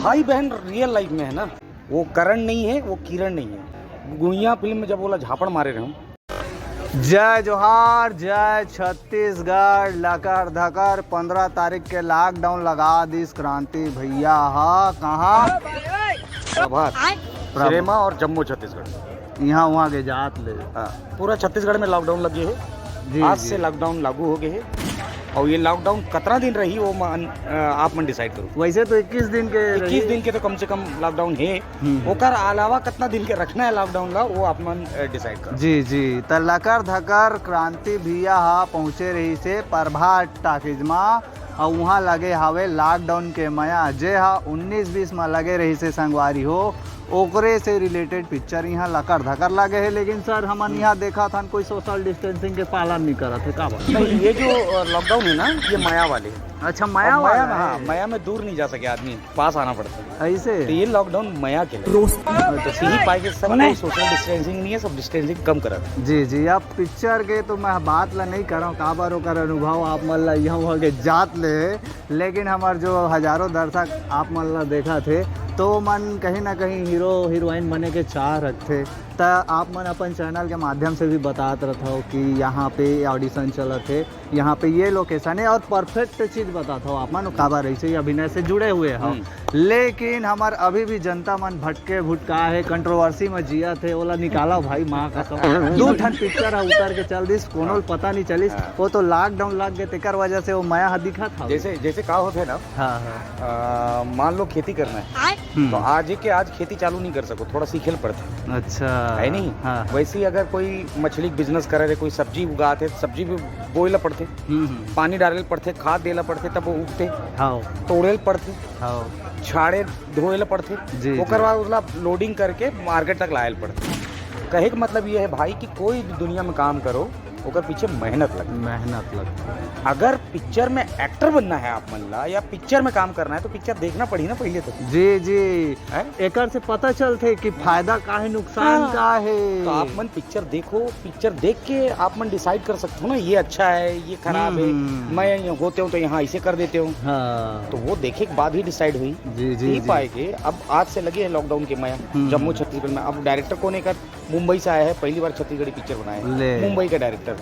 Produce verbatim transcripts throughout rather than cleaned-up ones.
भाई बहन real life में है ना, वो करण नहीं है, वो किरण नहीं है। गुइया फिल्म में जब ओला झापड़ मारे रहे हूँ। जय जोहार, जय छत्तीसगढ़। लकर धकर पंद्रह तारीख के लॉकडाउन लगा दिस क्रांति भैया हा। कहाँ? प्रभात, सिनेमा और जम्मू छत्तीसगढ़। यहाँ वहाँ के जात ले। हाँ, पूरा छत्तीसगढ़ में लॉकडाउन लगे है। जी, आज जी। से लॉकडाउन लागू हो गए है। और ये लॉकडाउन कतना दिन रही, वो मन, अ, आप मन डिसाइड करो। वैसे तो इक्कीस दिन के इक्कीस रही। दिन के तो कम से कम लॉकडाउन है। हम्म, हम्म। ओकर अलावा कितना दिन के रखना है लॉकडाउन ला, वो आप मन, अ, डिसाइड करो। जी, जी। त लकर धकर क्रांति भैया हा पहुँचे रही से प्रभात टाकीज मा, अउ उहाँ लगे हावे लॉकडाउन के मया, जे हा उन्नीस बीस मा लगे रही से संगवारी हो, ओकरे से रिलेटेड पिक्चर इहाँ लकर धकर लगे हे। लेकिन सर, हमन इहाँ देखत हन कोई सोशल डिस्टेंसिंग के पालन नहीं करत हे, का बात? नहीं, ये जो, अ, लॉकडाउन है ना, ये मया वाले। अच्छा, मया अब मया वाला में, है। हाँ, मया में दूर नहीं जा सके आदमी, पास आना पड़ता है। ऐसे? तो ये लॉकडाउन मया के लिए। रोज। तो यही पाए कि सब कोई सोशल डिस्टेंसिंग नहीं है, सब डिस्टेंसिंग कम करत है। जी, जी, अब पिक्चर के तो मैं बात ला नहीं करंव, काबर ओकर अनुभव आप मन ला यहाँ वहाँ के जात ले हे। लेकिन हमर जो हजारों दर्शक आप मन ला देखत हे, तो मन कहीं ना कहीं हीरो हीरोइन बने के चाह रखथे। त आप मन अपन चैनल के माध्यम से भी बतात रहत हव कि यहाँ पे ऑडिशन चलत हे, यहाँ पे ये लोकेशन है, और परफेक्ट चीज बतात हव आप मन, काबर ऐसे ही अभिनय से जुड़े हुए हव। हम्म। लेकिन हमर अभी भी जनता मन भटके भुटका हे, कंट्रोवर्सी में जियत हे, ओला निकाला भाई, माँ कसम। दू ठन पिक्चर ह उतर के चल दिस, कोनो ल पता नहीं चलिस, हाँ। वो तो लॉकडाउन लग गए, तेकर वजह से वो मया ह दिखत हवे। जैसे, जैसे का होथे ना, हाँ, हाँ। अ, मान लो खेती करना है, हम्म। तो आज के आज खेती चालू नहीं कर सको, थोड़ा सीखे ल पड़थे। अच्छा। है नहीं? हाँ। वैसे ही अगर कोई मछली के बिजनेस करे रहे, कोई सब्जी उगात हे, सब्जी भी बोए ला पड़थे, हम्म, हम्म। पानी डाले ल पड़थे, खाद दे ला पड़थे, तब वो उगथे। हाँ। तोड़े ल पड़थे, हाँ। छाड़े धोए ल पड़थे, जी, ओकर जी। बाद ओला लोडिंग करके मार्केट तक लाए ल पड़थे। कहे के मतलब ये है भाई कि कोई भी दुनिया में काम करो, ओकर पीछे मेहनत लगे। मेहनत लगे। अगर पिक्चर में एक्टर बनना है आप मन ला, या पिक्चर में काम करना है, तो पिक्चर देखना पड़ी ना पहले तो। जी, जी। हैं? एकर से पता चलथे कि फायदा का है, नुकसान हाँ। का है। तो आप मन पिक्चर देखो, पिक्चर देख के आप मन डिसाइड कर सकते हो ना, ये अच्छा है, ये खराब है, हम्म। मैं होते हूँ तो यहाँ ऐसे कर देते हूँ। हाँ। तो वो देखे के बाद ही डिसाइड हुई। जी, जी, यही जी। पाए के अब आज से लगे है लॉकडाउन के मया, हम्म। जम्मू छत्तीसगढ़ में। अब डायरेक्टर कौन है कर मुंबई से आया है, पहली बार छत्तीसगढ़ी पिक्चर बनाया है। ले। मुंबई का डायरेक्टर।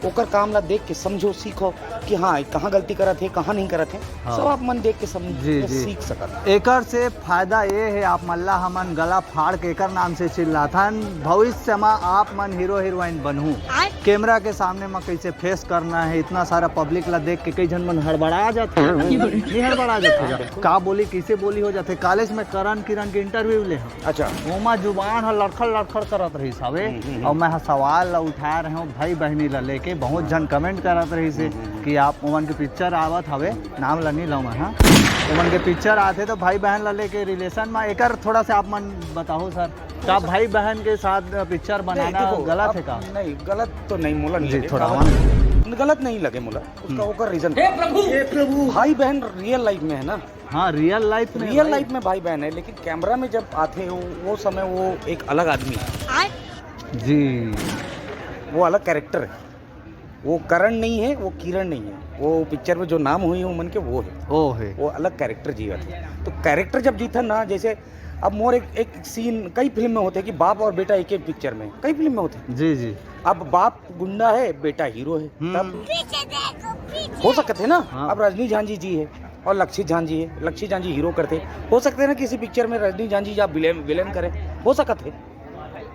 ओकर काम ला देख के समझो, सीखो कि हाँ, कहाँ गलती करत हे, कहाँ नहीं करत हे। हाँ। सब आप मन देख के समझ जी, जी। सीख सकत। एकर से फायदा ये है, आप मन ला हमन गला फाड़ के एकर नाम से चिल्लाथन। भविष्य मा आप मन हीरो हीरोइन बनहू। आय। कैमरा के सामने मा कैसे फेस करना है, इतना सारा पब्लिक ला देख के कई झन मन हड़बड़ा जाथे। नहीं हड़बड़ा जाथे का? का बोली, कैसे बोली हो जाथे। कॉलेज में करण किरण के इंटरव्यू ले हम। अच्छा। ओमा जुबान ह लड़खड़ लड़खड़ करत रहिस हवे। हम्म, हम्म, हम्म। अउ मैं ह सवाल ला उठाए रहे हूँ भाई बहनी ला लेके, बहुत झन कमेंट करत रहिस हे हम्म, हम्म, हम्म। कि आप ओमन के पिक्चर आवत हवे, नाम ला नहीं लऊँ मैं, हाँ। ओमन के पिक्चर आथे तो भाई बहन ला लेके रिलेशन में एकर थोड़ा सा आप मन बताओ सर, का भाई बहन के साथ पिक्चर नहीं, बनाना देखो, गलत अब है का? नहीं, गलत तो नहीं मोला नहीं जी, लगे, थोड़ा काबर और। गलत नहीं लगे मोला, उसका हम्म। ओकर रीजन। हे प्रभु! हे प्रभु! भाई बहन रियल लाइफ में है ना, हाँ, रियल लाइफ में रियल भाई। लाइफ में भाई बहन है, लेकिन कैमरा में जब आते हैं वो, वो समय वो एक अलग आदमी है। जी। वो अलग कैरेक्टर है। वो करण नहीं है, वो किरण नहीं है। वो पिक्चर में जो नाम हुई है उमन के, वो है। ओ है। वो अलग कैरेक्टर जीवत है। तो कैरेक्टर जब जीता ना, जैसे अब मोर एक, एक सीन कई फिल्म में होते हैं कि बाप और बेटा एक एक पिक्चर में, कई फिल्म में होते हैं। जी, जी। अब बाप गुंडा है, बेटा हीरो है, हम्म। तब पीछे देखो, पीछे। हो सकते है ना, हाँ। अब रजनी झांझी जी है और लक्षित झांझी है, लक्षित झांझी हीरो करते, हो सकते है ना किसी पिक्चर में रजनी झांझी या विलेन, विलेन करे, हो सकते है।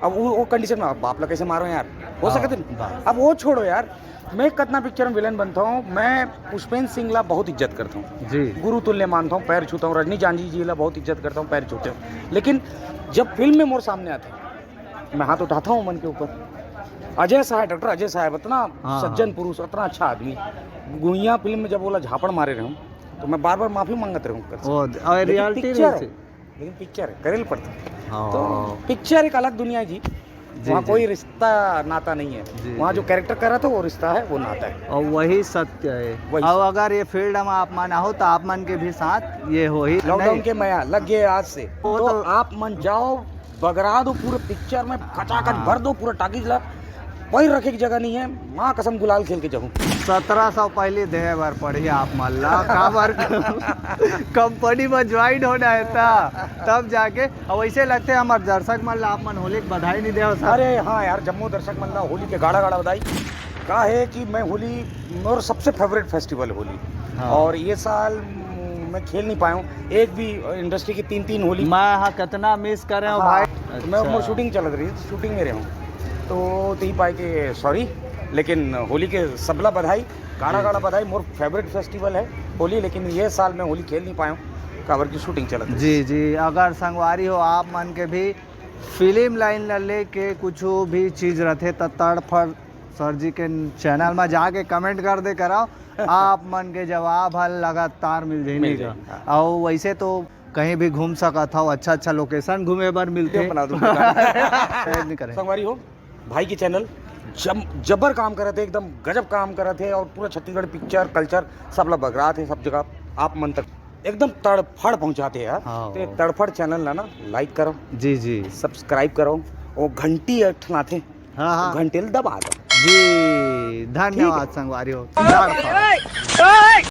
अब वो, वो कंडीशन में अब बाप ला कैसे मारो यार, हो हाँ, सकते है ना? बस। अब वो छोड़ो यार, मैं कितना पिक्चर में विलेन बनता हूँ, मैं पुष्पेंद्र सिंह ला बहुत इज्जत करता हूँ, जी। गुरु तुल्य मानता हूँ, पैर छूता हूँ, रजनी झांझी जी ला बहुत इज्जत करता हूँ, पैर छूते हूँ, लेकिन जब फिल्म में मोर सामने आते हैं, मैं हाथ उठाता हूँ मन के ऊपर। अजय सहाय, डॉक्टर अजय सहाय, इतना हाँ, सज्जन हाँ। पुरुष, इतना अच्छा आदमी। गुइया फिल्म में जब बोला झापड़ मारे रहे हूँ, तो मैं बार बार माफी मांगत रहे हूँ ओकर से। ओ, और लेकिन reality पिक्चर रही है, थी। लेकिन पिक्चर है, करे ल पड़ता है। हाँ। तो पिक्चर एक अलग दुनिया है जी। जी, वहाँ जी। कोई रिश्ता नाता नहीं है। जी, वहाँ जी। जो कैरेक्टर कर रहा था, वो रिश्ता है, वो नाता है। और वही सत्य है। वही अब सत्य। अगर ये फील्ड में आप मन हो, तो आप मन के भी साथ ये हो ही लॉकडाउन नहीं। के मया लग गए आज से, वो तो तो आप मन जाओ, बगरा दो पूरे पिक्चर में, खचाखच हाँ। भर दो पूरा टाकीज ला। पैर रखे के जगह नहीं है, माँ कसम गुलाल खेल के जाऊँ। सत्रह सौ पहली देहे बर पड़ही आप मन ला, काबर कंपनी में ज्वाइन होना है ता, तब जाके। और वैसे लगथे हमर दर्शक मन ला आप मन होली के बधाई नहीं देव सर। अरे हाँ यार, जम्मो दर्शक मन ला होली के गाड़ा गाड़ा बधाई। का है कि मैं होली, मोर सबसे फेवरेट फेस्टिवल होली। हाँ। और ये साल, हम्म, मैं खेल नहीं पाया हूँ एक भी इंडस्ट्री की तीन तीन होली। मैं हाँ कितना मिस करे हूँ हाँ, भाई। मैं अच्छा। मोर शूटिंग चलत रही, शूटिंग में रहे हूँ, तो तेही पाए के सॉरी, लेकिन होली के सबला बधाई, गाड़ा जी, गाड़ा जी। बधाई। मोर फेवरेट फेस्टिवल है होली, लेकिन ये साल मैं होली खेल नहीं पाया हूँ, काबर की शूटिंग चलत रही। जी जी, अगर संगवारी हो आप मन के भी फिल्म लाइन ला लेके कुछ भी चीज रथे त तड़फड़ सर जी के चैनल में जाके कमेंट कर दे कराओ। आप मन के जवाब हल लगातार मिल जाही मिल नहीं का। जाही, हाँ। और वैसे तो कहीं भी घूम सकत हव, अच्छा अच्छा लोकेशन घूमे बर मिलथे। अपना दूसरा नहीं करे। संगवारी हो, भाई के चैनल जम जबर काम करत हे, एकदम गजब काम करत हे और पूरा छत्तीसगढ़ पिक्चर कल्चर सब ला बगरात हे, सब जगह आप मन तक एकदम तड़फड़ पहुंचाते हैं यार। हाँ। तो ये तड़फड़ चैनल ला ना लाइक करो, जी जी। सब्सक्राइब करो, वो घंटी एक ठन आथे, हाँ हाँ। घंटी ला दबा दो। जी धन्यवाद संगवारी हो। तड़फड़।